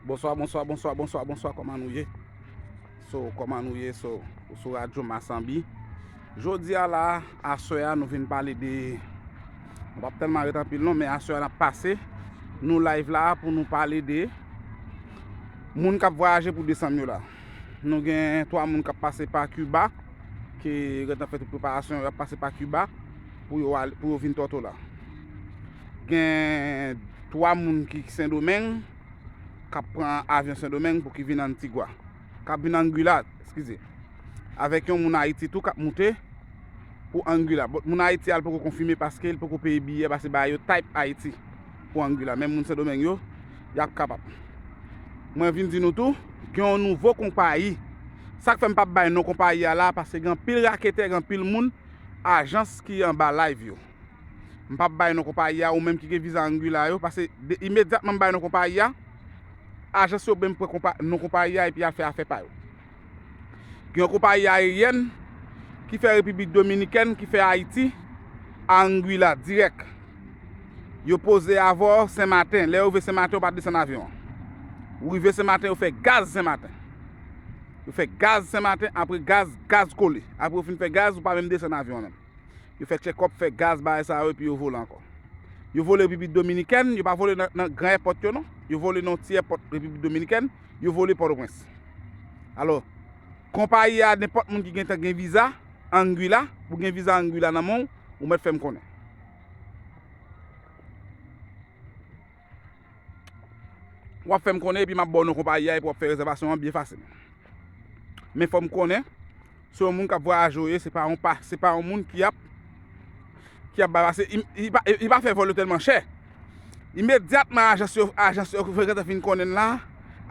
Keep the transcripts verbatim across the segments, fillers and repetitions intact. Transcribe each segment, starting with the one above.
Bonswa, bonswa, bonswa, bonswa, bonswa, kòman nou ye? So, kòman nou ye? So, ou sou Radyo Masanbi. Jodi a la, aswè a, nou vin pale de, nou p ap tèlman ret anpil non, men aswè a n ap pase, nou live la pou nou pale de moun k ap vwayaje pou desanm yo la. Nou gen twa moun k ap pase pa Kiba, ki gentan fè tout preparasyon, y ap pase pa Kiba pou yo al, pou yo vin Tòtola. Gen twa moun ki Sendomeng, k ap pran avyon Sendomeng pou ki vin Antigua. K ap vin Anguila, eskize. Avèk yon moun Ayiti tou k ap moute pou Anguila. Bon, moun Ayiti a, l poko konfime paske l poko peye biyè, paske ba yo type Ayiti pou Anguila. Men moun Sendomeng yo, y ap kapab. Mwen vin di nou tou, gen yon nouvo konpayi. Sa k fè m p ap bay non konpayi a la, paske gen anpil raketè, gen anpil moun, ajans ki anba live yo. M p ap bay non konpayi a, ou menm ki gen viza Anguila yo, paske de, imedyatman m bay non konpayi a, ajans yo menm pran konpa-, non konpayi a epi al fè afè pa yo. Gen yon konpayi ayeryèn ki fè Repiblik Dominikèn, ki fè Ayiti a Anguila dirèk. Yo poze avè w Senmaten. Lè yo rive Senmaten, yo pa desann avyon an. Ou rive Senmaten, yo fè gaz Senmaten. Yo fè gaz Senmaten, apre gaz, gaz kole. Apre yo fin fè gaz, ou pa menm desann avyon an menm. Yo fè tchekòp, fè gaz, bagay sa yo, epi yo vole ankò. Yo vole Repiblik Dominikèn, yo pa vole nan, nan gran èpòt yo non. Yo vole nan yon ti èpòt Repiblik Dominikèn, yo vole Pòtoprens. Alò, konpayi a, nenpòt moun ki gentan gen viza Anguila, pou gen viza Anguila nan men w, ou mèt fè m konnen. W ap fè m konnen, epi m ap ba w non konpayi a, epi w ap fè rezèvasyon an byen fasil. Men fò m konnen, se yon moun k ap vwayaje w ye, se pa yon pa, se pa yon moun ki ap, ki ap bay, paske li, li pa, li pa fè vòl yo tèlman chè. Imedyatman ajans yo, ajans yo gentan fin konnen l la,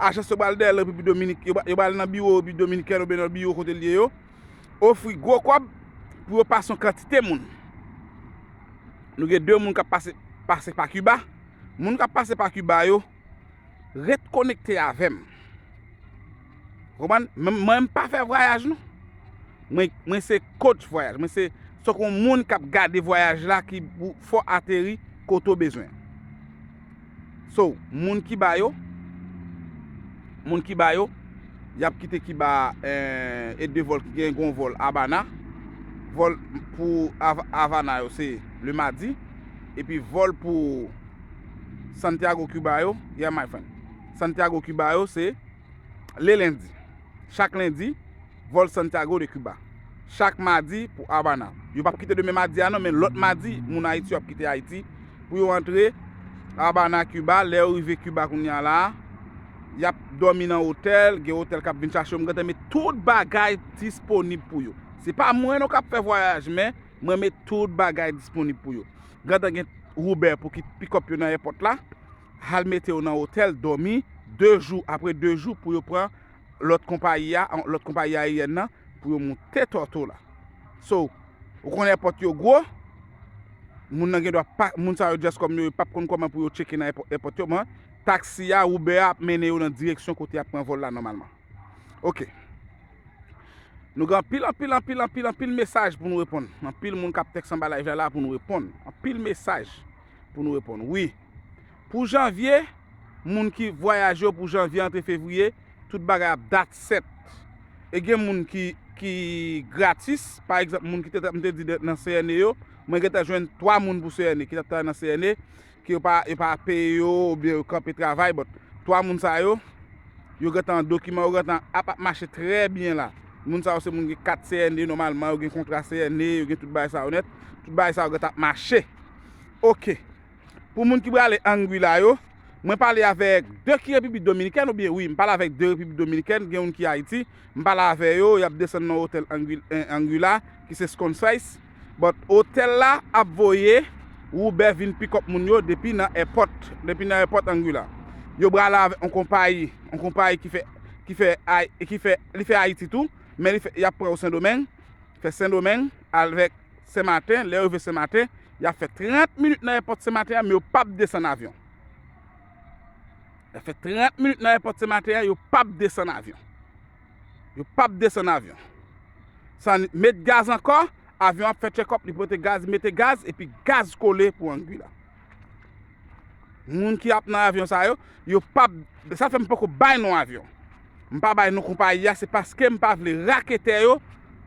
ajans yo pral dèyè l Repiblik Dominik, yo, yo pral nan biwo Repiblik Dominikèn oubyen nan biwo kote l ye yo, ofri gwo kòb pou yo pase yon kantite moun. Nou gen de moun k ap pase, pase pa Kiba. Moun k ap pase pa Kiba yo, ret konekte avè m. Konprann? Mwen, mwen, m pa fè vwayaj non. Mwen, mwen se coach vwayaj. Mwen se, se yon moun k ap gade vwayaj la ki pou fè w ateri kote w bezwen. So, moun Kiba yo, moun Kiba yo, y ap kite Kiba, eh, e de vòl ki gen, gon vòl Habana. Vòl pou Hav-, Havana yo se le madi. Epi vòl pou Santiago Kiba yo, yeah my friend. Santiago Kiba yo se le lendi. Chak lendi, vòl Santiago de Cuba. Chak madi pou Habana. Yo p ap kite demen madi a non, men lòt madi, moun Ayiti yo ap kite Ayiti pou yo antre Habana, Kiba. Lè yo rive Kiba kounye a la, y ap dòmi nan otèl, gen otèl k ap vin chache yo. M gentan met tout bagay disponib pou yo. Se pa mwen non k ap fè vwayaj, men mwen met tout bagay disponib pou yo. Gentan gen Uber pou ki pikòp yo nan èpòt la, al mete yo nan otèl, dòmi, de jou, apre de jou pou yo pran lòt konpayi a, lòt konpayi ayeryèn nan, pou yo moute Tòtola. So, ou konnen èpòt yo gwo, moun nan gen dwa pa, moun sa yo just kòm yo, yo p ap konn kòman pou yo tcheke nan èpò-, èpòt yo, men taksi a, Uber a ap mennen yo nan direksyon kote y ap pran vòl la nòmalman. Oke. Nou gen anpil, anpil, anpil, anpil, anpil mesaj pou nou reponn. Anpil moun k ap tèks anba live la, la pou nou reponn. Anpil mesaj pou nou reponn. Wi. Pou janvye, moun ki vwayaje yo pou janvye, antre fevriye, tout bagay ap dat sèt. E gen moun ki, ki gratis, pa egzanp, moun ki te, m te di de, nan C N E yo, mwen gentan jwenn twa moun pou C N E, ki t ap travay nan C N E, ke yo pa, yo pa peye yo, oubyen yo kanpe travay, but twa moun sa yo, yo gentan an dokiman, yo gentan ap, ap mache trè byen la. Moun sa yo se moun gen kat C N E nòmalman, yo gen kontra C N E, yo gen tout bagay sa yo nèt. Tout bagay sa yo gentan ap mache. Oke. Pou moun ki prale Anguila yo, mwen pale avèk de ki Repiblik Dominikèn, oubyen wi, m pale avèk de Repiblik Dominikèn, gen youn ki Ayiti, m pale avè yo, y ap desann nan otèl Anguil-, eh, Anguila, ki se Scones Rice. But otèl la ap voye Uber vin pick up moun yo depi nan èpòt, depi nan èpòt Anguila. Yo prale avèk yon konpayi, yon konpayi ki fè, ki fè Ay-, ki fè, li fè Ayiti tou, men li fè, y ap pran yo Sendomeng, fè Sendomeng avèk Senmaten, lè yo rive Senmaten, y ap fè trant minit nan èpòt Senmaten an, men yo p ap desann avyon. Y ap fè trant minit nan èpòt Senmaten an, yo p ap desann avyon. Yo p ap desann avyon. San met gaz ankò, avyon ap fè check up, li pote gaz, li mete gaz, epi gaz kole pou Anguila. Moun ki ap nan avyon sa yo, yo p ap, sa fè m poko bay non avyon. M pa bay non konpayi a, se paske m pa vle raketè yo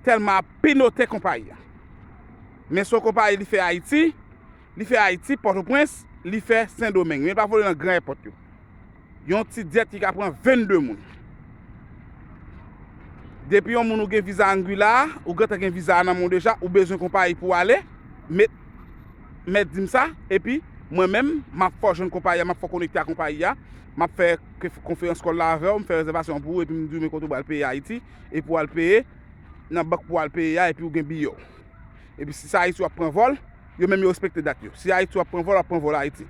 tèlman ap pinote konpayi a. Men se yon konpayi li fè Ayiti, li fè Ayiti, Pòtoprens, li fè Sendomeng. Men li pa vole nan gran èpòt yo. Yon ti jet ki ka pran vennde moun. Depi yon moun ou gen viza Anguilla, ou gentan gen viza a nan men w deja, ou bezwen konpayi pou w ale, met, mèt di m sa, epi mwen menm, m ap fè w jwenn konpayi a, m ap fè w konekte ak konpayi a, m ap fè ke-, konferans call la avè w, m fè rezèvasyon pou ou, epi m di w men kote w pral peye Ayiti, epi w al peye nan bank pou w al peye a, epi w gen biyè w. Epi si se Ayiti w ap pran vòl, yo menm yo respekte dat yo. Si Ayiti w ap pran vòl, w ap pran vòl Ayiti.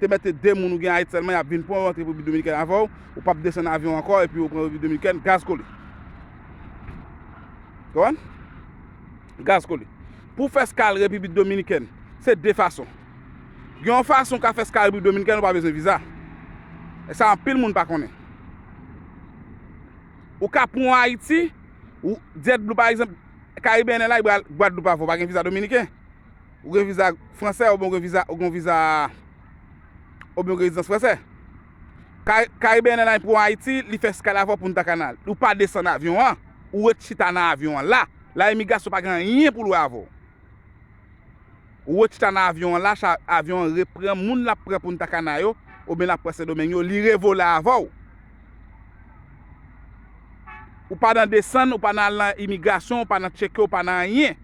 Te mete de moun ou gen Ayiti sèlman, y ap vin pran w, rantre Repiblik Dominikèn avè w, ou p ap desann avyon ankò, epi w pran Repiblik Dominikèn, gaz kole. Konprann? Gaz kole. Pou w fè eskal Repiblik Dominikèn, se de fason. Gen yon fason w ka fè eskal Repiblik Dominikèn, ou pa bezwen viza. E sa anpil moun pa konnen. Ou ka pran Ayiti, ou JetBlue pa egzanp, Caribbean Airlines pral Gwadloup avè w, pa gen viza dominiken. Ou gen viza fransè, oubyen ou gen viza, ou gen viza, oubyen ou gen rezidans fransè. Ka-, Caribbean Airlines pran Ayiti, li fè eskal avè w Punta Cana. Ou pa desann avyon an, ou ret chita nan avyon an la. La imigrasyon pa gen anyen pou l wè avè w. Ou ret chita nan avyon an la, sa avyon an repran moun l ap pran Punta Cana yo, oubyen l ap pran Sendomeng yo, li revole avè w. Ou pa nan desann, ou pa nan al nan imigrasyon, ou pa nan tcheke, ou pa nan anyen.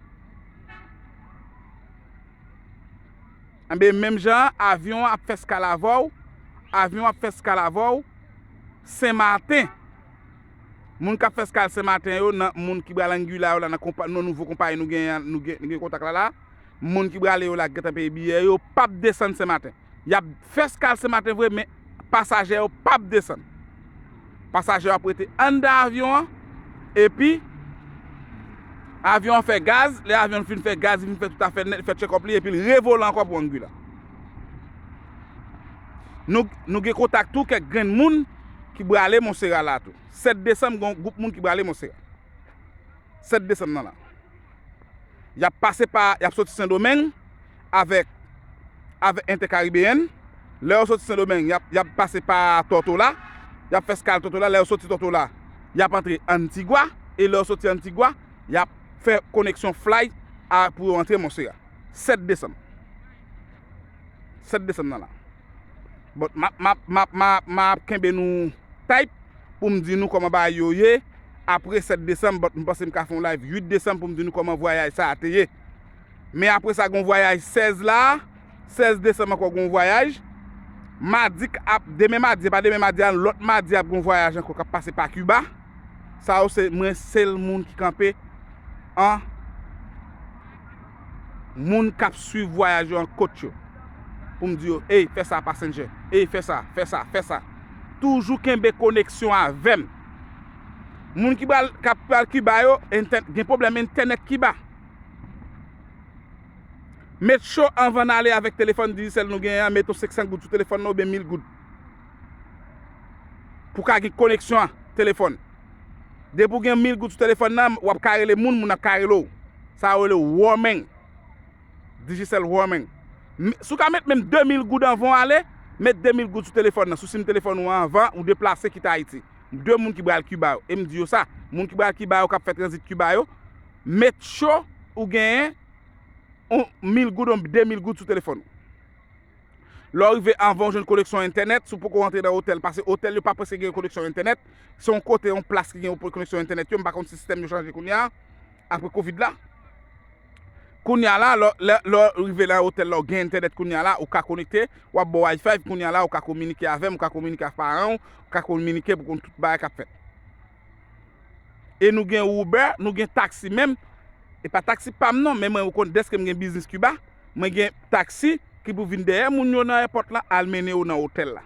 Enben, menm jan an, avyon an ap fè eskal avè w, avyon an ap fè eskal avè w Senmaten. Moun k ap fè eskal Senmaten yo, nan moun ki pral Anguilla yo la, nan konpa-, nan nouvo konpayi nou gen, nou gen, nou gen kontak la la, moun ki prale yo la, gentan peye biyè yo, p ap desann Senmaten. Y ap fè eskal Senmaten vre, men pasaje yo p ap desann. Pasaje yo ap rete anndan avyon an, epi avyon an fè gaz, lè avyon an fin fè gaz, li fin fè tout afè l nèt, li fè check up li, epi l revole ankò pou Anguilla. Nou, nou gen kontak tou kèk grenn moun ki prale Monsera la tou. Sèt desanm, gen yon gwoup moun ki prale Monsera. Sèt desanm nan la. Y ap pase pa, y ap soti Sendomeng avèk, avèk Entèkaribeyèn. Lè yo soti Sendomeng, y ap, y ap pase pa Tòtola. Y ap fè eskal Tòtola. Lè yo soti Tòtola, y ap antre Antigua. E lè yo soti Antigua, y ap fè koneksyon flight a, pou yo antre Monsera. Sèt desanm. Sèt desanm nan la. But m ap, m ap, m ap, m ap, m ap kenbe nou tight pou m di nou kòman bagay yo ye apre sèt desanm, but m panse m ka fè yon live uit desanm pou m di nou kòman vwayaj sa a te ye. Men apre sa, gen yon vwayaj sèz la, sèz desanm ankò gen yon vwayaj. Madi k ap, demen madi, e pa demen madi a, lòt madi ap gen yon vwayaj ankò k ap pase pa Kiba. Sa yo se mwen sèl moun ki kanpe an moun k ap swiv vwayaj yo, an coach yo. Pou m di yo, ey, fè sa, passenger. Ey, fè sa, fè sa, fè sa. Toujou kenbe koneksyon avè m. Moun ki pral, k ap pral Kiba yo, entè-, gen pwoblèm entènèt Kiba. Make sure anvan n ale avèk telefòn Digicel nou genyen an, met yon senksan goud sou telefòn nan oubyen mil goud. Pou ka gen koneksyon an, telefòn. Depi w gen mil goud sou telefòn nan, w ap ka rele moun, moun ap ka rele w. Sa yo rele roaming. Digicel roaming. M-, si w ka met menm de mil goud anvan w ale, met de mil goud sou telefòn nan. Sou sim telefòn ou an anvan ou deplase kite Ayiti. De moun ki pral Kiba yo. E m di yo sa, moun ki pral Kiba yo, k ap fè tranzit Kiba yo, make sure ou genyen yon mil goud, yon de mil goud sou telefòn ou. Lè w rive anvan w jwenn koneksyon entènèt, si w poko rantre nan otèl, paske otèl yo pa prèske gen koneksyon entènèt, se yon kote, yon plas ki gen koneksyon entènèt yo, m pa konn si sistèm yo chanje kounye a, apre kovid la. Kounye a la, lè, lè, lè w rive nan otèl la, w gen entènèt kounye a la, ou ka konekte, w ap bò Wi-Fi, kounye a la, ou ka kominike avè m, ou ka kominike ak paran w, ou ka kominike pou konn tout bagay k ap fèt. E nou gen Uber, nou gen taksi menm. E pa taksi pa m non, men mwen ou konn dèske m gen biznis Kiba, mwen gen taksi ki pou vin dèyè moun yo nan èpòt la, al mennen yo nan otèl la.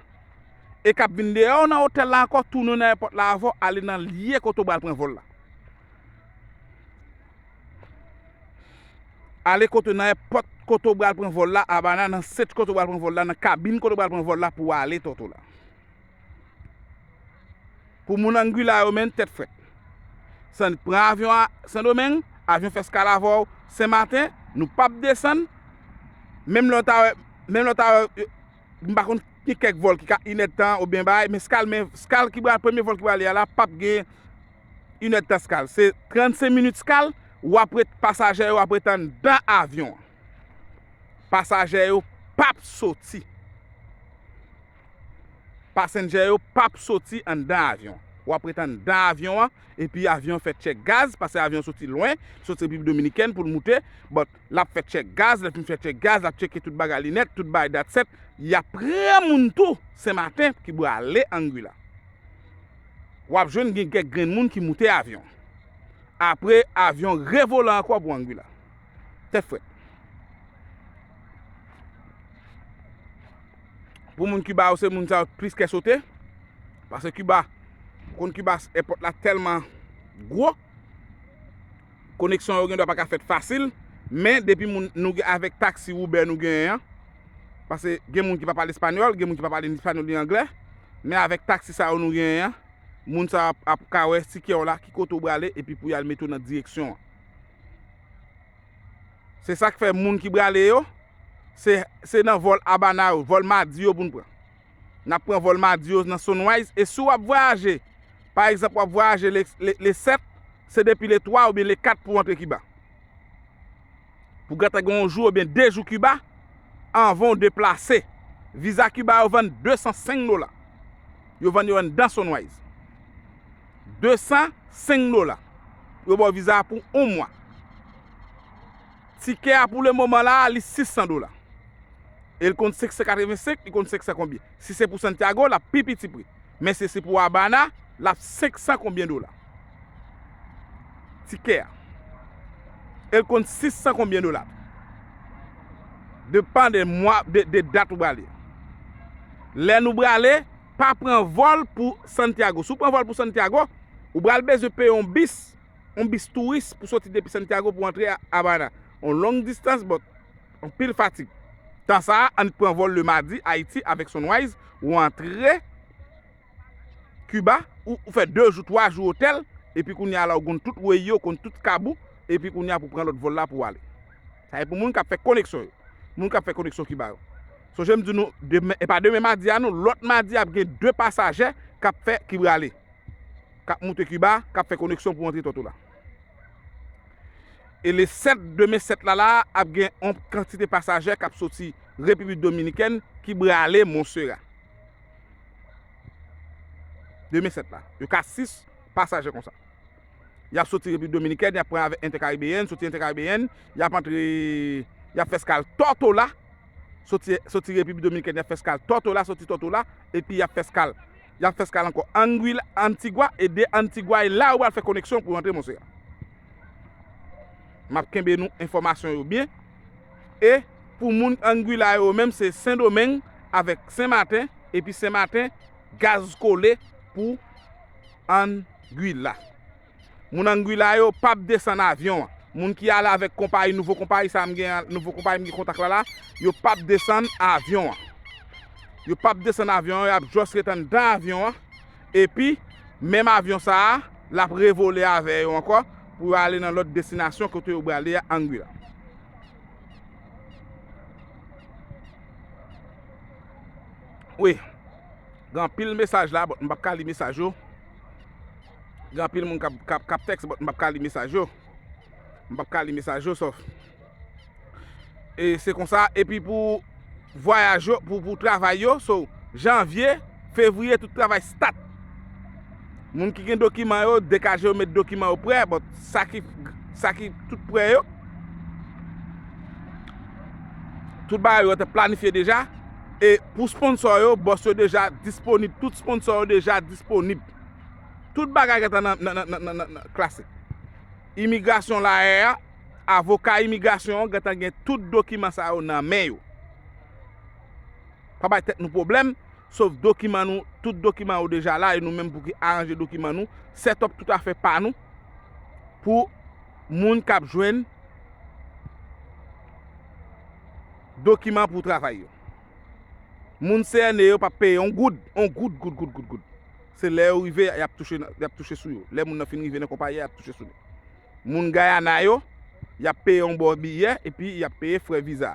E k ap vin dèyè yo nan otèl la ankò, tounen yo nan èpòt la avè w, ale nan lye kote w pral pran vòl la. Ale kote nan èpòt kote w pral pran vòl la, Abana, nan stage kote w pral pran vòl la, nan kabin kote w pral pran vòl la pou w ale Tòtola. Pou moun Anguilla yo menm, tèt frèt. San pran avyon a Sendomeng, avyon fè eskal avè w Senmaten, nou p ap desann. Menm lè w ta wè, menm lè w ta wè, m pa konn gen kèk vòl ki ka inèdtan oubyen bagay, men skal, men skal ki pral, premye vòl ki prale a la, p ap gen inèdtan skal. Se trannsenk minit skal, w ap ret, pasaje yo ap ret anndan avyon an. Pasaje yo p ap soti. Pasenjè yo p ap soti anndan avyon. W ap ret anndan avyon an, epi avyon an fè tchèk gaz, paske avyon an soti lwen, soti Repiblik Dominikèn pou l moute, but l ap fè tchèk gaz, lè l fin fè tchèk gaz, l ap tcheke tout bagay li nèt, tout bagay dat sèt, y ap pran moun tou Senmaten ki prale Anguilla. W ap jwenn gen kèk grenn moun ki moute avyon. Apre, avyon revole ankò pou Anguilla. Tèt frèt. Pou moun Kiba yo, se moun sa yo plis kè sote. Paske Kiba, ou konn Kiba, èpòt la tèlman gwo, koneksyon yo gendwa pa ka fèt fasil, men depi moun nou gen avèk taksi Uber nou genyen an, paske gen moun ki pa pale espanyòl, gen moun ki pa pale ni espanyòl ni anglè, men avèk taksi sa yo nou genyen an, moun sa yo ap, ap ka wè tikè w la, ki kote w prale, epi pou y al mete w nan direksyon an. Se sa k fè moun ki prale yo, se, se nan vòl Habana yo, vòl madi yo pou n pran. N ap pran vòl madi yo nan Sunrise. E si w ap vwayaje, pa egzanp, w ap vwayaje le, le, le sèt, se depi le twa oubyen le kat pou w antre Kiba. Pou gentan gen yon jou oubyen de jou Kiba, anvan w deplase. Viza Kiba yo vann de san senk dola. Yo vann yo anndan Sunrise. De san senk dola. Yo ba w viza a pou yon mwa. Tikè a pou le moman la, li sis san dola. E l konn senk san katrevensenk, li konn senk san konbyen. Si se pou Santiago, l ap pi piti pri. Men si se pou Habana, l ap senk san konbyen dola. Tikè a. E l konn sis san konbyen dola. Depann de mwa, de, de dat ou prale. Lè nou prale, pa pran vòl pou Santiago. Si w pran vòl pou Santiago, ou pral bezwen peye yon bis, yon bis touris pou soti depi Santiago pou antre a Habana. Yon long distance, but anpil fatig. Tan sa a, annik pran vòl le madi, Ayiti, avèk Sunrise, ou antre Kiba, ou, ou fè de jou, twa jou otèl, epi kounye a la, ou konn tout woy yo, ou konn tout kab ou, epi kounye a pou pran lòt vòl la pou w ale. Sa e pou moun k ap fè koneksyon yo. Moun k ap fè koneksyon Kiba yo. Sonje m di nou, demen, e pa demen madi a non, lòt madi ap gen de pasaje k ap fè, ki prale, k ap moute Kiba, k ap fè koneksyon pou antre Tortola. E le sèt, demen sèt la la, ap gen yon kantite pasaje k ap soti Repiblik Dominikèn ki prale Montserrat. Demen sèt la. Yo ka sis pasaje konsa. Y ap soti Repiblik Dominikèn, y ap pran avèk Intercaribéenne, soti Intercaribéenne, y ap antre, y ap fè eskal Tortola, soti, soti Repiblik Dominikèn, y ap fè eskal Tortola, soti Tortola, epi y ap fè eskal, y ap fè eskal ankò Anguilla, Antigua, e de Antigua, e la yo pral fè koneksyon pou yo antre Montserrat. M ap kenbe nou enfòmasyon yo byen. E pou moun Anguilla yo menm, se Sendomeng avèk Senmaten, epi Senmaten, gaz kole pou Anguilla. Moun Anguilla yo p ap desann avyon an. Moun ki ale avèk konpayi, nouvo konpayi sa a m gen, nouvo konpayi m gen kontak la la, yo p ap desann avyon an. Yo p ap desann avyon an, y ap just ret anndan avyon an. Epi, menm avyon sa a, l ap revole avè yo ankò pou yo ale nan lòt destinasyon kote yo prale a Anguilla. Wi. Gen anpil mesaj la, but m p ap ka li mesaj yo. Gen anpil moun k ap, k ap, k ap tèks, but m p ap ka li mesaj yo. M p ap ka li mesaj yo, sòf. E se konsa, epi pou vwayaj yo, pou, pou travay yo, so, janvye, fevriye, tout travay start. Moun ki gen dokiman yo, dekaje yo, met dokiman yo prè, but sa ki, sa ki tout prè yo, tout bagay yo te planifye deja. E pou sponsò yo, bòs yo deja disponib. Tout sponsò yo deja disponib. Tout bagay gentan nan, nan, nan, nan, nan, nan klasik. Imigrasyon la a, avoka imigrasyon an gentan gen tout dokiman sa yo nan men yo. Pa bay tèt nou pwoblèm, sof dokiman nou, tout dokiman yo deja la, e nou menm pou ki aranje dokiman nou, set up tout afè pa nou, pou moun k ap jwenn dokiman pou travay yo. Moun C N E yo p ap peye yon goud, yon goud, goud, goud, goud, goud. Se lè yo rive, y ap touche, y ap touche sou yo. Lè moun nan fin rive nan konpayi a, y ap touche sou li. Moun Guyana yo, y ap peye yon bò biyè, epi y ap peye frè viza.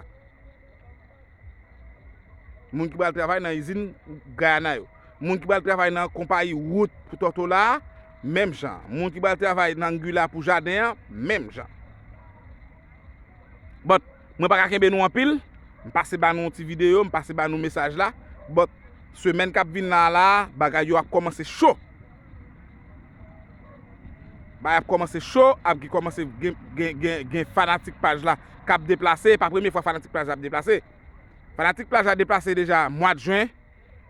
Moun ki pral travay nan izin Guyana yo. Moun ki pral travay nan konpayi wout pou Tòtola a, menm jan. Moun ki pral travay nan Anguilla pou jaden an, menm jan. But, mwen pa ka kenbe nou anpil. M pase ba nou yon ti videyo, m pase ba nou mesaj la. But, semèn k ap vin la, la, bagay yo ap kòmanse cho. Bagay ap kòmanse cho, ap gen kòmanse gen, gen, gen, gen fanatik paj la k ap deplase. E pa premye fwa fanatik paj la ap deplase. Fanatik paj la deplase deja mwa jen.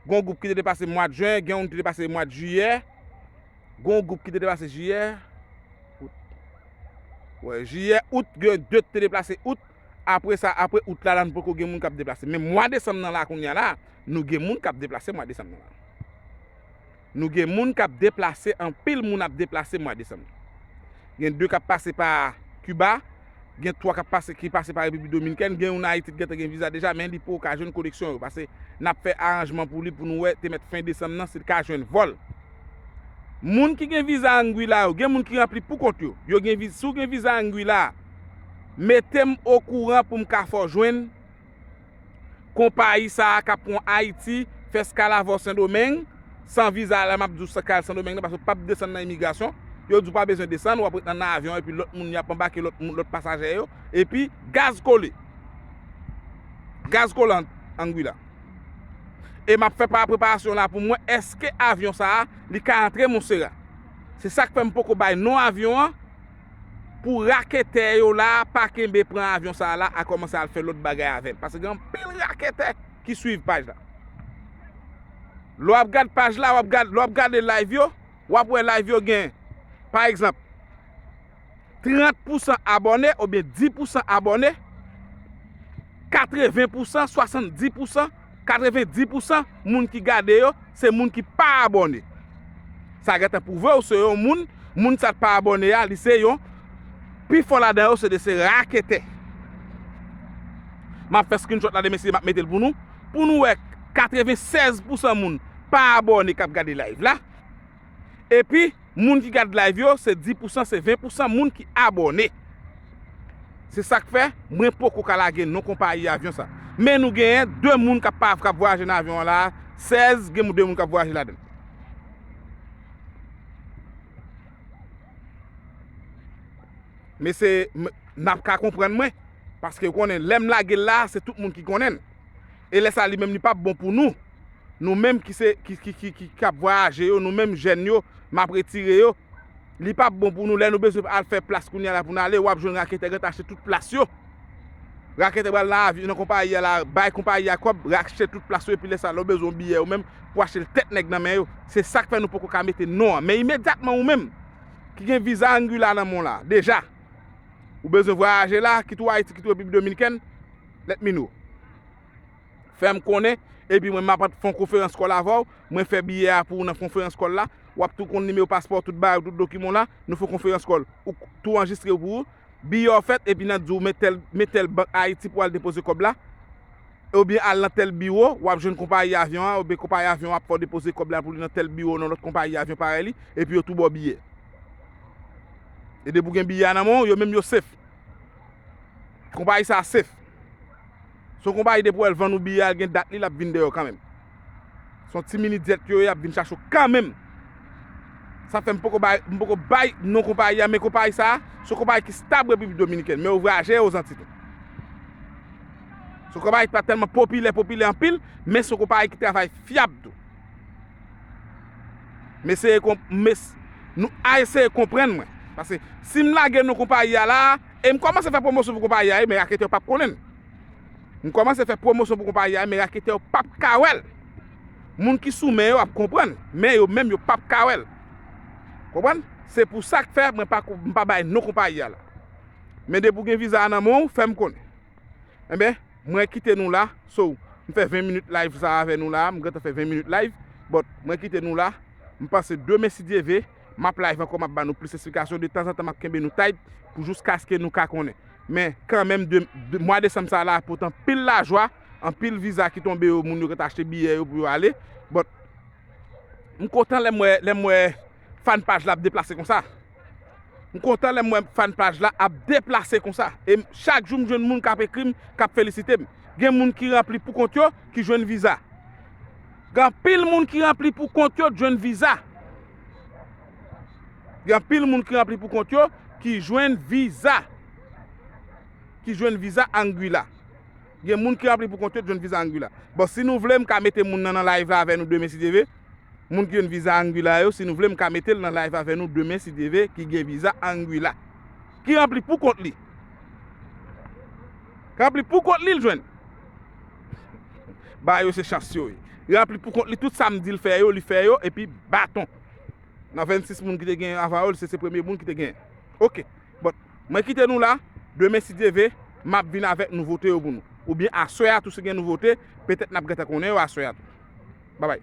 Gen yon gwoup ki te deplase mwa jen, gen youn ki te deplase mwa jiyè. Gen yon gwoup ki te deplase jiyè. Out. Wè, jiyè, out, gen de ki te deplase out. Apre sa, apre out la, la, nou poko gen moun k ap deplase. Men mwa desanm nan la, kounye a la, nou gen moun k ap deplase mwa desanm nan la. Nou gen moun k ap deplase, anpil moun ap deplase mwa desanm. Gen de k ap pase pa Kiba, gen twa k ap pase, ki pase pa Repiblik Dominikèn, gen youn Ayiti ki gentan gen viza deja, men li poko ka jwenn koneksyon yo, paske n ap fè aranjman pou li, pou nou wè, te mèt fen desanm nan, si l ka jwenn vòl. Moun ki gen viza Anguilla yo, gen moun ki ranpli pou kont yo. Yo gen viz-, si w gen viza Anguilla, mete m okouran pou m ka fè w jwenn konpayi sa a k ap pran Ayiti, fè eskal avè w Sendomeng, san viza la, m ap di w sa k al Sendomeng nan, paske w p ap desann nan imigrasyon. Yo di w pa bezwen desann, w ap ret nan, nan avyon, epi lòt moun y ap anbake lòt moun, lòt pasaje yo, epi gaz kole. Gaz kole an, Anguilla. E m ap fè pa preparasyon la pou m wè èske avyon sa a, li ka antre Monsera. Se sa k fè m poko bay non avyon an, pou raketè yo la pa kenbe pran avyon sa a la a kòmanse al fè lòt bagay avè l. Paske gen anpil raketè ki swiv paj la. Lè w ap gad paj la, w ap gad, lè w ap gade live yo, w ap wè live yo gen, pa egzanp, trant pousan abòne oubyen dis pousan abòne, katreven pousan, swasanndis pousan, katrevendis pousan moun ki gade yo, se moun ki pa abòne. Sa gentan pwouve w se yon moun, moun sa k pa abòne a, li se yon, pifò ladan yo se de se raketè. M ap fè screenshot la de mesye, m ap mete l pou nou, pou nou wè katrevensèz pousan moun pa abòne k ap gade live la. Epi, moun ki gad live yo, se dis pousan, se ven pousan moun ki abòne. Se sa k fè, mwen poko ka lage non konpayi avyon sa. Men nou genyen de moun k ap pa, k ap vwayaje nan avyon an la, sèz, gen de moun k ap vwayaje ladan l. Men se, m, n ap ka konprann mwen, paske w konnen, lè m lage l la, se tout moun ki konnen l. E lè sa, li menm, li p ap bon pou nou. Nou menm ki se, ki, ki, ki, ki, k ap vwayaje yo, nou menm jèn yo, m ap retire yo, li p ap bon pou nou. Lè nou bezwen al fè plas kounye a la pou n ale, w ap jwenn raketè gentan achte tout plas yo. Raketè pral nan avyon, nan konpayi a la, bay konpayi a kòb, rachte tout plas yo, epi lè sa, lè w bezwen yon biyè ou menm, pou achte l tèt nèg nan men yo. Se sa k fè nou poko ka mete non an. Men imedyatman ou menm, ki gen viza Anguilla nan men w la, deja, ou bezwen vwayaje la, kit ou Ayiti, kit ou Repiblik Dominikèn, let me know. Fè m konnen, epi mwen, m ap fè yon konferans kòl avè w, mwen fè biyè a pou ou nan konferans kòl la, w ap tou konn nimewo paspò, tout bagay, tout dokiman w la, nou fè yon konferans kòl, ou tou anrejistre w pou ou, biyè w fèt, epi n ap di w men tèl, men tèl bank Ayiti pou al depoze kòb la, oubyen al nan tèl biwo, w ap jwenn konpayi avyon an, oubyen konpayi avyon an ap fè w depoze kòb la pou li nan tèl biwo, nan lòt konpayi avyon parèy li, epi yo tou ba w biyè. E depi w gen biyè a nan men w, yo menm yo safe. Konpayi sa a safe. Se yon konpayi depi w wè l vann ou biyè a, l gen dat li, l ap vin dèyè w kanmenm. Se yon ti mini jet yo ye, y ap vin chache w kanmenm. Sa fè m poko bay, m poko bay non konpayi a, men konpayi sa a, se yon konpayi ki stab Repiblik Dominikèn, men yo vwayaje Ozanti tou. Se yon konpayi ki pa tèlman popilè, popilè anpil, men se yon konpayi ki travay fyab tou. M eseye konp-, m es-, nou a eseye konprann mwen. Paske si m lage non konpayi a la, e m kòmanse fè pwomosyon pou konpayi a, wi, men raketè yo p ap konnen l. M kòmanse fè pwomosyon pou konpayi a, men raketè yo p ap ka wè l. Moun ki sou men yo ap konprann, men yo menm yo p ap ka wè l. Konprann? Se pou sa k fè mwen pa ko-, m pa bay non konpayi a la. Men depi w gen viza a nan men w, fè m konnen. Enben, mwen kite nou la. So, m fè ven minit live sa avè nou la, m gentan fè ven minit live, but mwen kite nou la. M panse demen, si Dye ve, m ap live ankò, m ap ba nou plis esplikasyon. De tanzantan, m ap kenbe nou tight pou jiskaske nou ka konnen. Men kanmenm, de, de, mwa desanm sa la pote anpil lajwa, anpil viza ki tonbe yo, moun yo gentan achte biyè yo pou yo ale. But m kontan lè m wè, lè m wè fan paj la ap deplase konsa. M kontan lè m wè fan paj la ap deplase konsa. E m, chak jou m jwenn moun k ap ekri m, k ap felisite m. Gen moun ki ranpli pou kont yo, ki jwenn viza. Gen anpil moun ki ranpli pou kont yo, jwenn viza. Gen anpil moun ki ranpli pou kont yo, ki jwenn viza. Ki jwenn viza Anguilla. Gen moun ki ranpli pou kont yo, jwenn viza Anguilla. Bon, si nou vle, m ka mete moun nan nan live la avè nou demen si Dye vle. Moun ki jwenn viza Anguilla yo, si nou vle, m ka mete l nan live avè nou demen si Dye vle, ki gen viza Anguilla. Ki ranpli pou kont li. Ki ranpli pou kont li, l jwenn. Ba yo se chans yo ye. Li ranpli pou kont li, tout sa m di l fè yo, li fè yo, epi baton. Nan vennsis moun ki te gen avan yo, se, se premye moun ki te gen. Oke. Bon, mwen kite nou la, demen si Dye vle, m ap vin avèk nouvote yo pou nou. Oubyen aswè a tou si gen nouvote, petèt n ap gentan konnen yo aswè a tou. Babay.